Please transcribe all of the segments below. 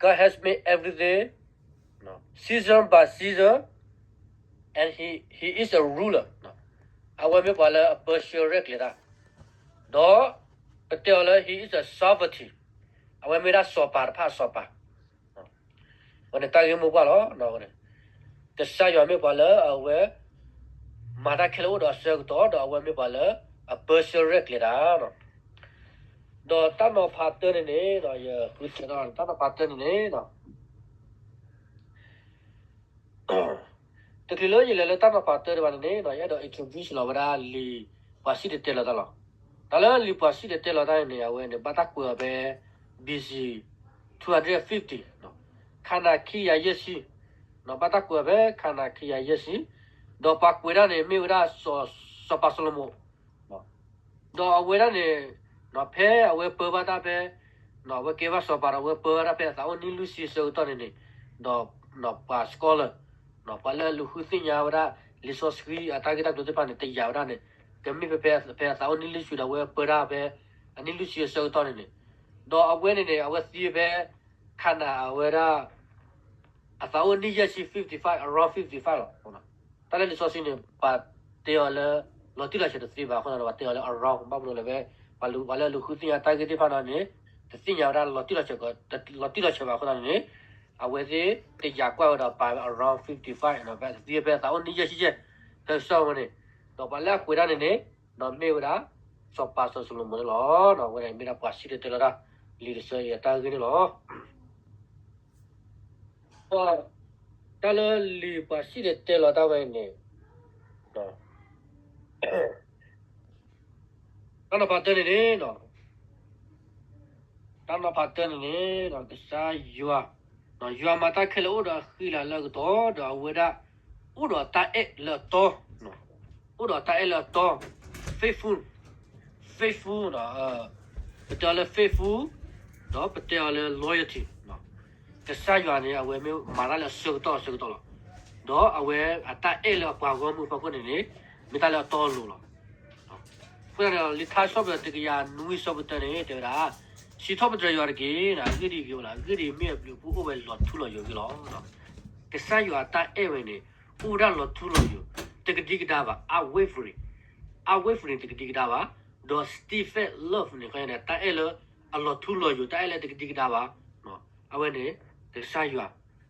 God has made everything season by season, and he, he is a ruler. အဝဲမ့ၢ်ပှၤလၢအပၢဆှၢရဲၣ်ကျဲၤတၢ်, ဒီးပတဲအီၤလၢ he is a sovereignty, အဝဲမ့ၢ်ဒၣ်စီၤပၤတဖၣ်အစီၤပၤ အဝဲန့ၣ်တၢ်ဂ့ၢ်မိၢ်ပှၢ်လီၤ. ကစၢ်ယွၤမ့ၢ်ပှၤလၢအဝဲ မၤတၢ်ခဲလၢာ်အိၣ်ဒီးအဆၢကတီၢ် ဒီးအဝဲမ့ၢ်ပှၤလၢအပၢဆှၢရဲၣ်ကျဲၤတၢ်လီၤ. ဒီးတၢ်နီၤဖးတၢန့ၣ်န့ၣ် ယဃုထၢထီၣ် တၢ်နီၤဖးတၢန့ၣ်န့ၣ် တချုးလၢယလဲၤလၢတၢ်နီၤဖးတၢတဖၣ်န့ၣ်န့ၣ် ယအဲၣ်ဒိး introduce လီၤဝဲဒၣ်လံာ်ပှၤစံၣ်တဲၤတဲလီၤတၢ်လီၤ. တၢ်လၢလံာ်ပှၤစံၣ်တဲၤတဲလီၤတၢ်န့ၣ်န့ၣ် အဝဲန့ၣ် ဘၣ်တၢ်ကွဲးအီၤဖဲ B C two hundred fifty, ခါနၤခံကယၤယဲၢ်ဆံ, ဘၣ်တၢ်ကွဲးအီၤဖဲ ခါနၤခံကယၤယဲၢ်ဆံ, ဒီးပှၤကွဲးတၢ်န့ၣ် မ့ၢ်ဝဲဒၣ်စီၤပၤစီၤၡလိၤမိၣ် ဒီးအဝဲဒၣ်န့ၣ် ဖဲအဝဲပၢဘၣ်တၢ်ဖဲ အဝဲကဲဘၣ်စီၤပၤဒီး အဝဲပၢဘၣ်တၢ်ဖဲအသးအိၣ်နံၣ်လွံၢ်ဆံအဆၢကတီၢ်န့ၣ်န့ၣ်, ဒီးပှၤ scholar, ပှၤလၢအလူၤဃုသ့ၣ်ညါဝဲဒၣ် လံာ်စီဆှံအတၢ်ဂ့ၢ်တၢ်ကျိၤသ့ၣ်တဖၣ်န့ၣ် တယာ်ဝဲဒၣ်န့ၣ် ကမ့ၢ်ဖဲ ဖဲအသးအိၣ်နံၣ်လွံၢ်ဆံဒီး အဝဲပၢတၢ်ဖဲ အနံၣ်လွံၢ်ဆံအဆၢကတီၢ်န့ၣ်န့ၣ်, ဒီးအဝဲန့ၣ်န့ၣ် အဝဲသံဖဲ ခါနၤ အဝဲဒၣ် အသးအိၣ်နံၣ်ယဲၢ်ဆံ fifty five, around fifty five လီၤ. တၢ်လၢလံာ်စီဆှံန့ၣ် ပှၤတဲအီၤလၢ လီၤတံၢ်လီၤဆဲးတသ့ဘၣ်အဃိသတးဒီး ပှၤတဲအီၤလၢ around ဘၣ်မနုၤလဲၣ်ဖဲ ပှၤလၢအလူၤဃုသ့ၣ်ညါတၢ်ဂ့ၢ်သ့ၣ်တဖၣ်န့ၣ် တသ့ၣ်ညါဝဲဒၣ် လီၤတံၢ်လီၤဆဲးဘၣ်အဃိသတးန့ၣ်န့ၣ် အဝဲသ့ၣ်တယာ်ကွၢ်ဝဲဒီးပာ်ဝဲ around fifty five ဖဲသံဖဲအသးအိၣ်နံၣ်ယဲၢ်ဆံယဲၢ် ဖဲကစၢ်ဝဲန့ၣ်, ဒီးပှၤလၢအကွဲးတၢ်န့ၣ်န့ၣ် ဒီးမ့ၢ်ဝဲဒၣ် စီၤပၤစီၤၡလိၤမိၣ်န့ၣ်လီၤ. အဝဲန့ၣ်မ့ၢ်ဒၣ်ပှၤစံၣ်တဲၤတဲလီၤတၢ် လံာ်တဆၢအံၤအတၢ်ဂ့ၢ်န့ၣ်လီၤ. တၢ်လၢလံာ်ပှၤစံၣ်တဲၤတဲလီၤတၢ်ဝဲအံၤန့ၣ် တၢ်နီၤဖးတၢန့ၣ်န့ၣ်, တၢ်နီၤဖးတၢန့ၣ်န့ၣ် ကစၢ်ယွၤ, ယွၤမၤတၢ်ခဲလၢာ်အိၣ်ဒီးအဃံလၤလၢအကတီၢ် ဒီးအဝဲဒၣ် အိၣ်ဒီးတၢ်အဲၣ်လၢအတီ, အိၣ်ဒီးတၢ်အဲၣ်လၢအတီ, faithful, faithful ဒီး ပတဲအီၤလၢ faithful ဒီးပတဲအီၤလၢ loyalty ကစၢ်ယွၤန့ၣ် အဝဲမ့ၢ်မၤတၢ်လၢအဆၢကတီၢ်အဆၢကတီၢ်လီၤ. ဒီးအဝဲအတၢ်အဲၣ်လၢအပှၤဂီၢ်မုၢ်အဖီခိၣ်န့ၣ်န့ၣ် မ့ၢ်တၢ်လၢအတီအလိၤလီၤ. အဃိသတးန့ၣ် လံာ်ထါစံးထီၣ်ပတြၢၤတကယၤနွံဆၢဖိတၢန့ၣ် တဲဝဲဒၣ်, စံးထီၣ်ပတြၢၤယွၤတက့ၢ်, အဂ့ၢ်ဒ်အံၤ, အဂ့ၢ်ဒ်အံၤမ့ၢ်အဘျုးအဖှိၣ်အိၣ်ဝဲလီၤထူလီၤယိာ်အဂ့ၢ်လီၤ. ကစၢ်ယွၤအတၢ်အဲၣ်ဝဲန့ၣ် အိၣ်ဝဲဒၣ်လီၤထူလီၤယိာ်, တကဒံကဒါဘၣ်, unwavering, unwavering တကဒံကဒါဘၣ်, ဒီး steadfast love န့ၣ် တၢ်အဲၣ်လၢအလီၤထူလီၤယိာ်, တၢ်အဲၣ်လၢတကဒံကဒါဘၣ်, အဝဲန့ၣ် ကစၢ်ယွၤ,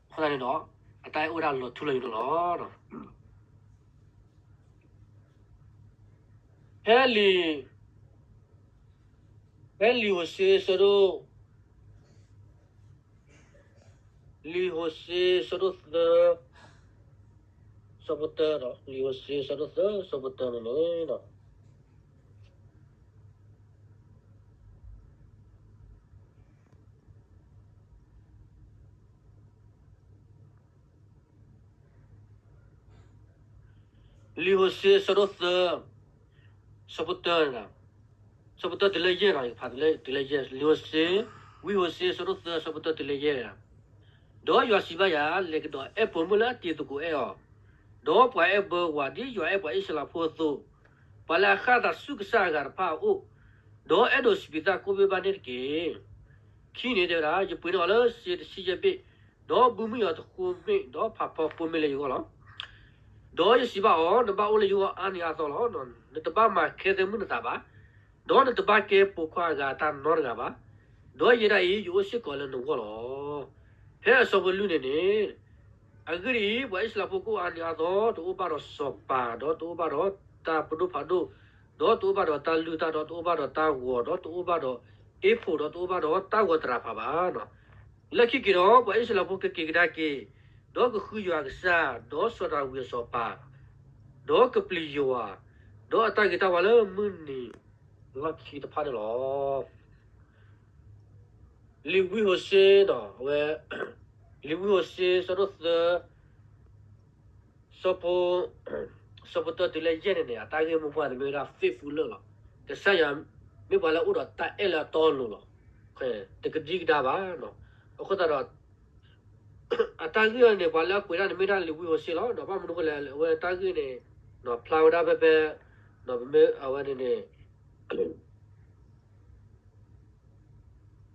အဃိသတးန့ၣ်ဒီး အတၢ်အဲၣ်အိၣ်ဝဲဒၣ်လီၤထူလီၤယိာ်န့ၣ်လီၤ. ဖဲလံာ်, ဖဲလံာ်ဟိၤၡ့ဆၢဒိၣ်, လံာ်ဟိၤၡ့ဆၢဒိၣ်သၢ, ဆၢဖိတၢဒီး လံာ်ဟိၤၡ့ဆၢဒိၣ်သၢ ဆၢဖိတၢန့ၣ်န့ၣ် လံာ်ဟိၤၡ့အဆၢဒိၣ်သၢ, ဆၢဖိတၢ, ဆၢဖိတၢတုၤလၢယဲၢ်လီၤ, ယကဖးတုၤလၢယဲၢ်, လံာ်ဟိၤၡ့, ဝံဟိၤၡ့အဆၢဒိၣ်သၢ ဆၢဖိတၢတုၤလၢယဲၢ်, ဒီးယွၤစံးဘၣ်ယၤ, လဲၤကဒီးအဲၣ်ပိာ်မုၣ်လၢအတံၤသကိးအဲၣ်အီၤ, ဒီးပှၤအဲၣ်ဘၢဝၤဒ်ယွၤအဲၣ်ပှၤအံၣ်စရ့လးဖိအသိး, ပှၤလၢအဃၣ်အသးဆူကစၢ်အဂၤတဖၣ်အအိၣ်, ဒီးအဲၣ်ဒိးစပံးသၣ်ကိးဘ့ၣ်ဘၣ်န့ၣ်တက့ၢ်. ခံန့ၣ်တဲဝဲဒၣ်, ယပှ့ၤန့ၢ်အီၤလၢစ့တဆံယဲၢ်ဘ့ၣ်, ဒီးဘုမုၢ်ယီၤတဃိမ့ၢ်, ဒီးဖးဖီဃိမ့ၢ်လၢယဂီၢ်လီၤ. ဒီးယစံးဘၣ်အီၤ, နဘၣ်အိၣ်လၢယဂီၢ်အါနံၤအါသီလီၤ. နတဘၣ်မၤခဲသဲမုၢ်နသးဘၣ်, ဒီးနတဘၣ်ကဲပိာ်ခွါအဂၤအတၢ်နီတဂၤဘၣ်. ဒီးယဲဒၣ်အံၤ ယအိၣ်စ့ၢ်ကီးလၢနဂီၢ်လီၤ. ဖဲအဆၢဖိလွံၢ်န့ၣ်န့ၣ်, အဂ့ၢ်ဒ်အံၤ, ပှၤအံၣ်စရ့လးဖိကအိၣ်အါနံၤအါသီ, တအိၣ်ဘၣ်ဒီးစီၤပၤ, ဒီးတအိၣ်ဘၣ်ဒီးတၢ်ပဒိၣ်ဖးဒိၣ်, ဒီးတအိၣ်ဘၣ်ဒီးတၢ်လုၢ်တၢ်, ဒီးတအိၣ်ဘၣ်ဒီးတၢ်ဂီၤ, ဒီးတအိၣ်ဘၣ်ဒီးအ့ၣ်ဖိၣ်, ဒီးတအိၣ်ဘၣ်ဒီးတၢ်ဂီၤတရၤဖးဘၣ်. လၢခံက့ၤဒီး, ပှၤအံၣ်စရ့လးဖိကက့ၤကဒါက့ၤ, ဒီးကဃုယွၤကစၢ်, ဒီးစီၤဒၤဝံးအစီၤပၤ, ဒီးကပျံၤယွၤ, ဒီးအတၢ်ဂ့ၤတၢ်ဝါလၢမုၢ်နံၤလီၢ်ခံတဖၣ်န့ၣ်လီၤ. လံာ်ဝံဟိၤၡ့, အဝဲ, လံာ်ဝံဟိၤၡ့ ဆၢဒိၣ်သၢ, ဆၢဖိ, ဆၢဖိတၢတုၤလၢယဲၢ်န့ၣ်န့ၣ် အတၢ်ဂ့ၢ်မိၢ်ပှၢ်န့ၣ်မ့ၢ်ဝဲဒၣ် faithful love လီၤ. ကစၢ်ယွၤ မ့ၢ်ပှၤလၢအအိၣ်ဒီးတၢ်အဲၣ်လၢအတီအလိၤလီၤ. တကဒံကဒါဘၣ်. အဃိသတးဒီး အတၢ်ဂ့ၢ်အံၤန့ၣ် ပှၤလၢအကွဲးတၢ်န့ၣ်မ့ၢ်ဒၣ်လံာ်ဝံဟိၤၡ့လီၤ. ဒီးဘၣ်မနုၤအဃိလဲၣ်, အဝဲတၢ်ဂ့ၢ်န့ၣ် ဖျါဝဲဒၣ်ဖဲဖဲ, ဒီးပမ့ၢ်အဝဲန့ၣ်န့ၣ်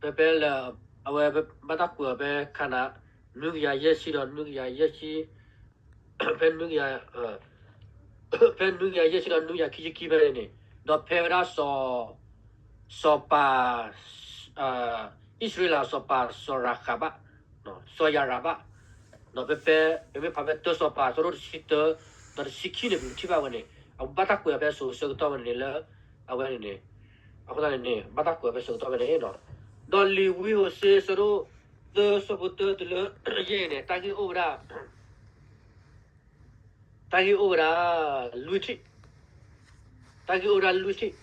ဖဲဖဲလၢ အဝဲဘၣ်တၢ်ကွဲးအီၤဖဲခါနၤ နွံကယၤယဲၢ်ဆံဒီးနွံကယၤယဲၢ်ဆံ ဖဲနွံကယၤ ဖဲနွံကယၤယဲၢ်ဆံဒီးနွံကယၤခံဆံခံဖဲန့ၣ်န့ၣ်, ဒီးဖဲဝဲဒၣ်စီၤ စီၤပၤ အံၣ်စရ့လးစီၤပၤစီၤရၤဃးဘၣ်, စီၤယၤရၤဘၣ်, ဒီးဖဲ ဖဲ ပမ့ၢ်ဖးဖဲတၢစီၤပၤအဆၢဒိၣ်တဆံတၢ ဒီးတဆံခံန့ၣ် ပကထံၣ်ဘၣ်ဝဲန့ၣ် အဘၣ်တၢ်ကွဲးအီၤဖဲအစိၤဆၢကတီၢ်ဝဲန့ၣ်န့ၣ်လၢ အဝဲန့ၣ်န့ၣ် အဃိသတးန့ၣ်န့ၣ် ဘၣ်တၢ်ကွဲးအီၤဖဲအစိၤကတီၢ်ဝဲန့ၣ်ဒီး ဒီးလံာ်ဝံဟိၤၡ့အဆၢဒိၣ်သၢဆၢဖိတၢတုၤလၢယဲၢ်န့ၣ် တၢ်ဂ့ၢ်အိၣ်ဝဲဒၣ် တၢ်ဂ့ၢ်အိၣ်ဝဲဒၣ် လွံၢ်ထံၣ်, တၢ်ဂ့ၢ်အိၣ်ဝဲဒၣ်လွံၢ်ထံၣ်,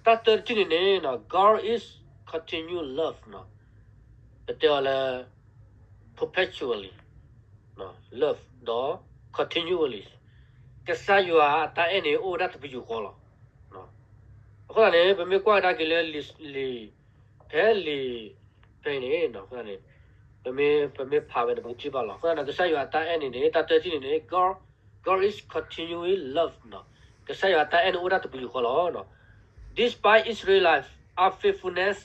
တၢ်တၢတထံၣ်န့ၣ်န့ၣ် God is continual love ပတဲအီၤလၢ perpetually love ဒီး continually ကစၢ်ယွၤအတၢ်အဲၣ်န့ၣ် အိၣ်ဝဲဒၣ်တပယူာ်ဃီလီၤ. အဃိသတးန့ၣ် ပမ့ၢ်ကွၢ်ကဒါက့ၤလၢလံာ် ဖဲလံာ် ဖဲအံၤန့ၣ် အဃိသတးန့ၣ် ပမ့ၢ် ပမ့ၢ်ဖးဝဲန့ၣ် ပကထံၣ်ဘၣ်လီၤ. အဃိသတးန့ၣ် ကစၢ်ယွၤအတၢ်အဲၣ်န့ၣ်န့ၣ် တၢ်တၢတထံၣ်န့ၣ်န့ၣ် God, God is continually love ကစၢ်ယွၤအတၢ်အဲၣ်န့ၣ် အိၣ်ဝဲဒၣ်တပယူာ်ဃီလီၤ. Despite Israelite unfaithfulness,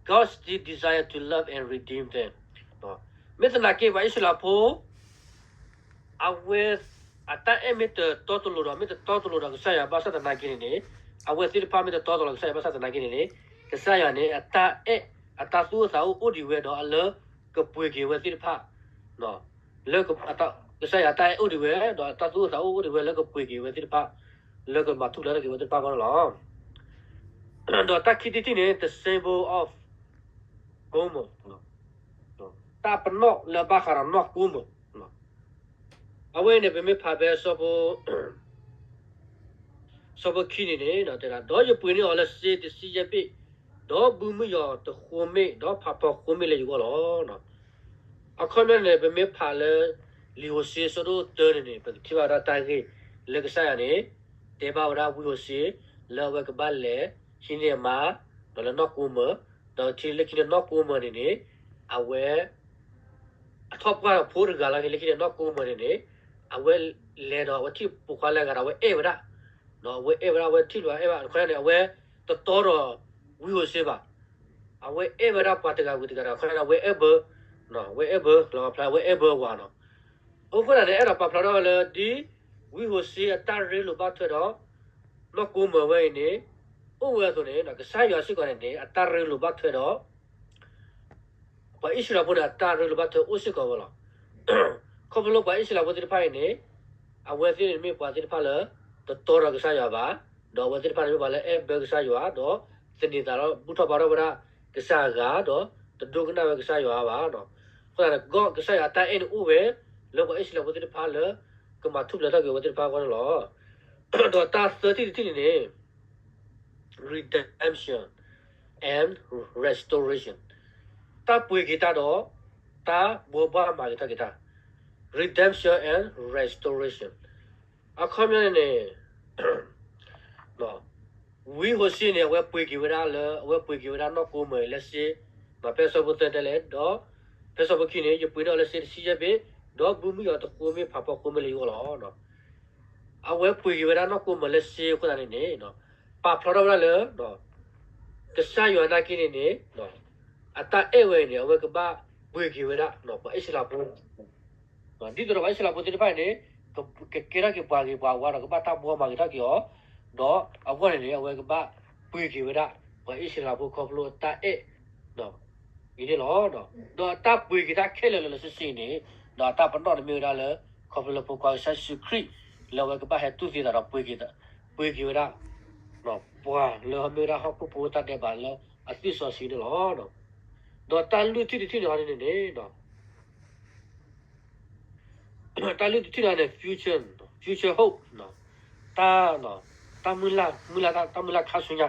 God still desire to love and redeem them. မ့ၢ်သနာ်က့ ပှၤအံၣ်စရ့လးဖိ အဝဲ အတၢ်အဲၣ်မ့ၢ်တတီတလိၤဒီး မ့ၢ်တတီတလိၤဒီးကစၢ်ယွၤဘၣ်ဆၣ်သနာ်က့န့ၣ်န့ၣ်, အဝဲသ့ၣ်တဖၣ်မ့ၢ်တတီတလိၤဒီးကစၢ်ယွၤဘၣ်ဆၣ်သနာ်က့န့ၣ်န့ၣ်, ကစၢ်ယွၤန့ၣ် အတၢ်အဲၣ် အတၢ်သူၣ်အိၣ်သးအိၣ်အိၣ်ဒံးဝဲဒီးအလၢကပှ့ၤက့ၤဝဲသ့ၣ်တဖၣ် လၢ ကစၢ်ယွၤတၢ်အဲၣ်အိၣ်ဒံးဝဲ ဒီးတၢ်သူၣ်အိၣ်သးအိၣ်အိၣ်ဒံးဝဲလၢကပှ့ၤက့ၤဝဲသ့ၣ်တဖၣ် လၢကမၤထူၣ်ဖျဲးထီၣ်က့ၤဝဲသ့ၣ်တဖၣ်အဂီၢ်န့ၣ်လီၤ. ဒီးတၢ်ခံထံၣ်တထံၣ်န့ၣ် the symbol of Gomer တၢ်ပနီၣ်လၢဘၣ်ဃးဒီးနီၢ်ကိမၢၤ အဝဲန့ၣ် ပမ့ၢ်ဖးဖဲ ဆၢဖိခံန့ၣ်န့ၣ် တဲဒၣ် ဒီးယပှ့ၤန့ၢ်အီၤလၢစ့တဆံယဲၢ်ဘ့ၣ်, ဒီးဘုမုၢ်ယီၤတဃိမ့ၣ်, ဒီးဖးဖီဃိမ့ၣ်လၢယဂီၢ်လီၤ. အခီပညီန့ၣ် ပမ့ၢ်ဖးလၢ လံာ်ဟိၤၡ့အဆၢဒိၣ်တၢန့ၣ်န့ၣ် ပကထံၣ်ဘၣ်ဝဲဒၣ်တၢ်ဂ့ၢ်လၢကစၢ်ယွၤန့ၣ် တဲဘၣ်ဝဲဒၣ်ဝံဟိၤၡ့ လၢအဝဲကဘၣ်လဲၤဟံးန့ၢ်အမါ ဒီးလၢနီၢ်ကိမၢၤ, ဒီးထံၣ်လၢခံန့ၣ်နီၢ်ကိမၢၤန့ၣ်န့ၣ် အဝဲ အထီၣ်ပှၢ်ဒီးဖိတဂၤလီၤက့ၤလၢခံန့ၣ်နီၢ်ကိမၢၤန့ၣ်န့ၣ် အဝဲလဲၤဒီးအဝဲထံၣ်ပိာ်ခွါလၢအဂၤဒီးအဝဲအဲၣ်ဝဲဒၣ်, ဒီးအဝဲအဲၣ်ဝဲဒၣ်အဝဲထံၣ်လိာ်အဲၣ်ဘၣ် တခီန့ၣ် အဝဲတတီဒီးဝံဟိၤၡ့ဘၣ်, အဝဲအဲၣ်ဝဲဒၣ်ပှၤတဂၤဝံၤတဂၤဒီး တခီန့ၣ် အဝဲအဲၣ်ဘၣ်, အဝဲအဲၣ်ဘၣ်လီၤဖျါ အဝဲအဲၣ်ဘၣ်ဝဲနီၤ, အဃိသတးန့ၣ် အဲၣ်ဒိးပာ်ဖျါထီၣ်ဝဲလၢ ဒ်ဝံဟိၤၡ့အတၢ်ရ့လိာ်ဘၣ်ထွဲဒီး နီၢ်ကိမၢၤဝဲအံၤန့ၣ် အိၣ်ဝဲအသိးန့ၣ် ကစၢ်ယွၤစ့ၢ်ကီးန့ၣ်န့ၣ် အတၢ်ရ့လိာ်ဘၣ်ထွဲဒီး ပှၤအံၣ်စရ့လးဖိန့ၣ် အတၢ်ရ့လိာ်ဘၣ်ထွဲအိၣ်စ့ၢ်ကီးဝဲလီၤ. ခီဖျိလၢပှၤအံၣ်စရ့လးဖိသ့ၣ်တဖၣ်အံၤန့ၣ် အဝဲသ့ၣ်န့ၣ်မ့ၢ်ပှၤသ့ၣ်တဖၣ်လၢ တတီဒီးကစၢ်ယွၤဘၣ်, ဒီးအဝဲသ့ၣ်တဖၣ်န့ၣ်မ့ၢ်ပှၤလၢအဲၣ်ဘၢကစၢ်ယွၤ, ဒီးသန့ၤသးဒီးဘူၣ်ထီၣ်ဘါထီၣ်ဝဲဒၣ်ကစၢ်အဂၤ, ဒီးတဒိကနၣ်ဝဲကစၢ်ယွၤဘၣ်. အဃိသတးန့ၣ် ကစၢ်ယွၤအတၢ်အဲၣ်န့ၣ်အိၣ်ဝဲ လၢပှၤအံၣ်စရ့လးဖိသ့ၣ်တဖၣ်လၢ ကမၤထူၣ်ဖျဲးထီၣ်က့ၤဝဲသ့ၣ်တဖၣ်အဂီၢ်န့ၣ်လီၤ. ဒီးတၢ်သၢထံၣ်တထံၣ်န့ၣ်န့ၣ် redemption and restoration တၢ်ပှ့ၤက့ၤတၢ်ဒီး တၢ်ဘှီဘၣ်မၤက့ၤထီၣ်က့ၤတၢ် redemption and restoration အခီပညီန့ၣ်န့ၣ် ဝံဟိၤၡ့န့ၣ် အဝဲပှ့ၤက့ၤဝဲဒၣ်လၢ အဝဲပှ့ၤက့ၤဝဲဒၣ်နီၢ်ကိမၢၤလၢစ့, ဖဲဆၢဖိသၢတဲလဲၣ်, ဒီးဖဲဆၢဖိခံန့ၣ် ယပှ့ၤန့ၢ်အီၤလၢစ့တဆံယဲၢ်ဘ့ၣ်, ဒီးဘုမုၢ်ယီၤတဃိမ့ၣ်ဖးဖီဃိမ့ၣ်လၢယဂီၢ်လီၤ. အဝဲပှ့ၤက့ၤဝဲဒၣ်နီၢ်ကိမၢၤလၢစ့အဃိသတးန့ၣ်န့ၣ် ပာ်ဖျါထီၣ်ဝဲဒၣ်လၢ ကစၢ်ယွၤနာ်က့န့ၣ်န့ၣ် အတၢ်အဲၣ်ဝဲအံၤန့ၣ် အဝဲကဘၣ်ပှ့ၤက့ၤဝဲဒၣ် ပှၤအံၣ်စရ့လးဖိ ဒ်သိးဒီးပှၤအံၣ်စရ့လးဖိသ့ၣ်တဖၣ်အံၤန့ၣ် ကကဲထီၣ်က့ၤပှၤဂ့ၤပှၤဝါဒီး ကဘၣ်တၢ်ဘှီမၤက့ၤထီၣ်က့ၤအီၤ, ဒီးအဂီၢ်န့ၣ်န့ၣ် အဝဲကဘၣ်ပှ့ၤက့ၤဝဲဒၣ် ပှၤအံၣ်စရ့လးဖိခီဖျိအတၢ်အဲၣ် အံၤန့ၣ်လီၤ. ဒီးအတၢ်ပှ့ၤက့ၤတၢ်ခဲလၢာ်လၢာ်လၢာ်ဆ့ဆ့အံၤန့ၣ် ဒီးအတၢ်ပနီၣ်န့ၣ်မ့ၢ်ဝဲဒၣ်လၢ ခီဖျိလၢဖိခွါကစၢ်ယ့ၣ်ၡူးခရံာ် လၢအဝဲကဘၣ်ဟဲတူၢ်သံသးဒီးပှ့ၤက့ၤ ပှ့ၤက့ၤဝဲဒၣ် ပှၤလၢအမ့ၢ်ဝဲဒၣ်ဟီၣ်ခိၣ်ဖိတၢ်ဒဲးဘးလၢအသွံၣ်စီဆှံန့ၣ်လီၤ. ဒီးတၢ်လွံၢ်ထံၣ်တထံၣ်န့ၣ်န့ၣ်န့ၣ် တၢ်လွံၢ်ထံၣ်န့ၣ်န့ၣ် future, future hope တၢ် တၢ်မုၢ်လၢ် မုၢ်လၢ် တၢ်မုၢ်လၢ်ခါဆူညါ,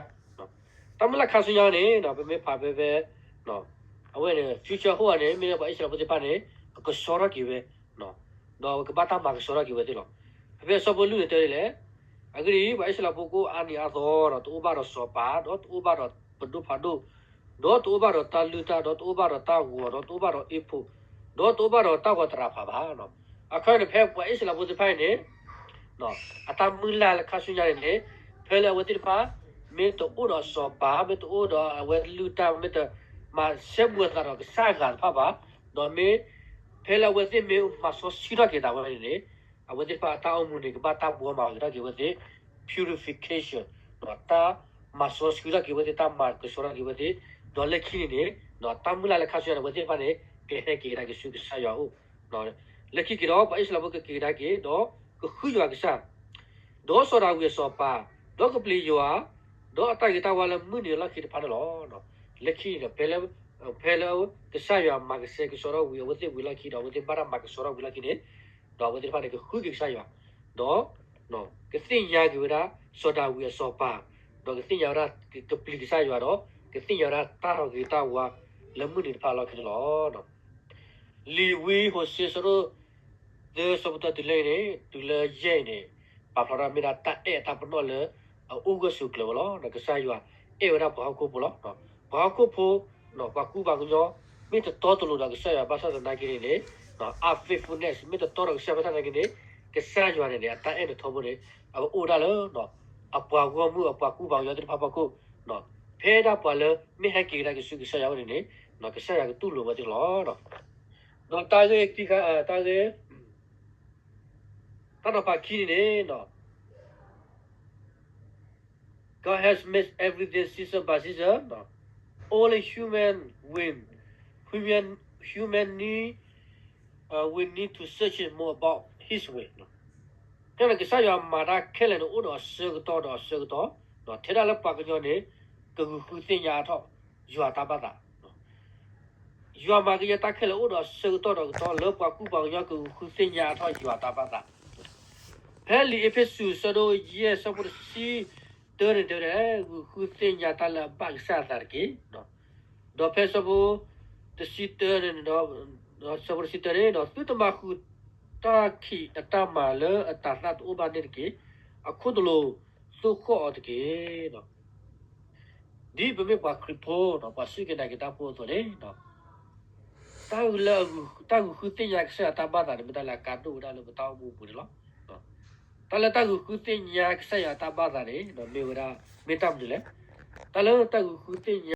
တၢ်မုၢ်လၢ်ခါဆူညါန့ၣ် ပမ့ၢ်ဖးဖဲဖဲ အဝဲန့ၣ် future hope န့ၣ် မ့ၢ်လၢပှၤအံၣ်စရ့လးဖိသ့ၣ်တဖၣ်န့ၣ် ကကဆှီထီၣ်က့ၤဝဲ ဒီးအဝဲကဘၣ်တၢ်မၤကဆှီထီၣ်က့ၤဝဲသ့ၣ်လီၤ. ဖဲဖဲဆၢဖိလွံၢ်န့ၣ်တဲဒ်လဲၣ်, အဂ့ၢ်ဒ်အံၤ ပှၤအံၣ်စရ့လးဖိကအိၣ်အါနံၤအါသီ ဒီးတအိၣ်ဘၣ်ဒီးစီၤပၤ, ဒီးတအိၣ်ဘၣ်ဒီးပဒိၣ်ဖးဒိၣ်, ဒီးတအိၣ်ဘၣ်ဒီးတၢ်လုၢ်တၢ်, ဒီးတအိၣ်ဘၣ်ဒီးတၢ်ဂီၤ, ဒီးတအိၣ်ဘၣ်ဒီးအ့ၣ်ဖိ, ဒီးတအိၣ်ဘၣ်ဒီးတၢ်ဂီၤသရၣ်ဖးဘၣ်. အခီန့ၣ် ဖဲပှၤအံၣ်စရ့လးဖိသ့ၣ်တဖၣ်အံၤန့ၣ် အတၢ်မုၢ်လၢ်လၢခါဆူညါန့ၣ်န့ၣ် ဖဲလၢအဝဲသ့ၣ်တဖၣ် မ့ၢ်တအိၣ်ဒီးစီၤပၤ, မ့ၢ်တအိၣ်ဒီးအဝဲလုၢ်တၢ်, မ့ၢ်တ မၤဆဲးဘူးအသးဒီးကစၢ်အဂၤတဖၣ်ဘၣ်, ဒီးမ့ၢ် ဖဲလၢအဝဲသ့ၣ်မ့ၢ်မၤစီဆှံထီၣ်က့ၤသးဝဲန့ၣ်န့ၣ်, အဝဲသ့ၣ်တဖၣ်အတၢ်အိၣ်မူန့ၣ် ကဘၣ်တၢ်ဘှီမၤက့ၤထီၣ်က့ၤအဝဲသ့ၣ် purification, ဒီးတၢ်မၤစီဆှံထီၣ်က့ၤအဝဲသ့ၣ် တၢ်မၤကဆှီထီၣ်က့ၤအဝဲသ့ၣ်, ဒီးလၢခံန့ၣ်န့ၣ် တၢ်မုၢ်လၢ်လၢခါဆူညါန့ၣ် အဝဲသ့ၣ်တဖၣ်န့ၣ် ကဟဲက့ၤကဒါက့ၤဆူကစၢ်ယွၤအအိၣ်, လၢခံက့ၤဒီး ပှၤအံၣ်စရ့လးဖိကက့ၤကဒါက့ၤ ဒီးကဃုယွၤကစၢ် ဒီးစီၤဒၤဝံးအစီၤပၤ, ဒီးကပျံၤယွၤ, ဒီးအတၢ်ဂ့ၤတၢ်ဝါလၢမုၢ်နံၤလီၢ်ခံတဖၣ်န့ၣ်လီၤ. လၢခံန့ၣ်ဒီး ဖဲလၢ ဖဲလၢကစၢ်ယွၤမၤကဆှဲကဆှီထီၣ်ဝံၤ အဝဲသ့ၣ်ဝံၤလီၢ်ခံဒီး အဝဲသ့ၣ်ဘၣ်တၢ်မၤကဆှီထီၣ်ဝံၤလီၢ်ခံန့ၣ်, ဒီးအဝဲသ့ၣ်တဖၣ်န့ၣ် ကဃုက့ၤကစၢ်ယွၤ, ဒီး ကသ့ၣ်ညါက့ၤဝဲဒၣ် စီၤဒၤဝံးအစီၤပၤ, ဒီးကသ့ၣ်ညါဝဲဒၣ် ကပျံၤကစၢ်ယွၤဒီး ကသ့ၣ်ညါဝဲဒၣ်တၢ်ဂ့ၤတၢ်ဝါလၢမုၢ်နံၤတဖၣ်လီၢ်ခံန့ၣ်လီၤ. လံာ်ဝံဟိၤၡ့အဆၢဒိၣ်သၢ အဆၢဖိတၢတုၤလၢန့ၣ် တုၤလၢယဲၢ်အံၤန့ၣ် ပာ်ဖျါထီၣ်မ့ၢ်ဒၣ်တၢ်အဲၣ်အတၢ်ပနီၣ်လၢအအိၣ်ဂၢၢ်ဆိးကျၢၤဝဲလီၤ. ကစၢ်ယွၤအဲၣ်ဝဲဒၣ်ပှၤဟီၣ်ခိၣ်ဖိလီၤ. ပှၤဟီၣ်ခိၣ်ဖိ ပှၤကူပှၤကညီ မ့ၢ်တတီတလိၤဒီးကစၢ်ယွၤဘၣ်ဆၣ်သနာ်က့န့ၣ်န့ၣ် unfaithfulness မ့ၢ်တတီဒီးကစၢ်ယွၤဘၣ်ဆၣ်သနာ်က့န့ၣ် ကစၢ်ယွၤန့ၣ်န့ၣ် အတၢ်အဲၣ်န့ၣ်ထီဘိန့ၣ် အအိၣ်ဒၣ်လၢ အပှၤဂီၢ်မုၢ်အပှၤကူပှၤကညီသ့ၣ်တဖၣ်အဖီခိၣ်, ဖဲဒၣ်ပှၤလၢမ့ၢ်ဟဲက့ၤကဒါက့ၤဆူကစၢ်ယွၤအအိၣ်န့ၣ်န့ၣ် ကစၢ်ယွၤကတူၢ်လိာ်ဝဲသ့ၣ်လီၤ. ဒီးတၢ်ဂ့ၢ်ခံခါ တၢ်ဂ့ၢ် တၢ်နီၤဖးခံန့ၣ်န့ၣ် God has made everything season by season. Only human will, human, human need, uh, we need to search it more about His way. တဲလၢကစၢ်ယွၤမၤတၢ်ခဲလၢာ်န့ၣ် အိၣ်ဒီးအဆၢကတီၢ်ဒီးအဆၢကတီၢ်, ထဲဒၣ်လၢပှၤကညီန့ၣ် ကဂုာ်ဃုသ့ၣ်ညါအါထီၣ် ယွၤတၢ်ဘၣ်သး ယွၤမၤကယဲၢ်တၢ်ခဲလၢာ်အိၣ်ဒီးအဆၢကတီၢ်ဒီးကတီၢ် လၢပှၤကူပှၤကညီကဂုာ်ဃုသ့ၣ်ညါအါထီၣ်ယွၤတၢ်ဘၣ်သး. ဖဲလံာ်အ့းဖ့းစူးအဆၢဒိၣ်ယဲၢ်အဆၢဖိတဆံတၢန့ၣ်တဲဝဲဒၣ် ဂုာ်ဃုသ့ၣ်ညါတၢ်လၢအဘၣ်ကစၢ်အသးတက့ၢ်. ဒီးဖဲဆၢဖိတဆံတၢန့ၣ်ဒီး ဆၢဖိတဆံတၢန့ၣ်ဒီး သုတမၤဃုာ်တၢ်ခံးအတၢ်မၤလၢအတၤသၣ်တအိၣ်ဘၣ်န့ၣ်တက့ၢ်. အခိၣ်သလုးသိၣ်ဃီၣ်အီၤတက့ၢ်. ဒ်ပမ့ၢ်ပှၤခရံာ်ဖိဒီး ပှၤစူၢ်က့ၤနာ်က့ၤတၢ်ဖိအသိးန့ၣ် တၢ်လၢ တၢ်ဂုာ်ဃုသ့ၣ်ညါကစၢ်ယွၤတၢ်ဘၣ်သးန့ၣ် မ့ၢ်တၢ်လၢအကါဒိၣ်ဝဲဒၣ်လၢပတၢ်အိၣ်မူအပူၤန့ၣ်လီၤ. တၢ်လၢတၢ်ဂုာ်ဃုသ့ၣ်ညါကစၢ်ယွၤတၢ်ဘၣ်သးန့ၣ် မ့ၢ်ဝဲဒၣ် မ့ၢ်တၢ်မနုၤလဲၣ်. တၢ်လၢတၢ်ဂုာ်ဃုသ့ၣ်ညါ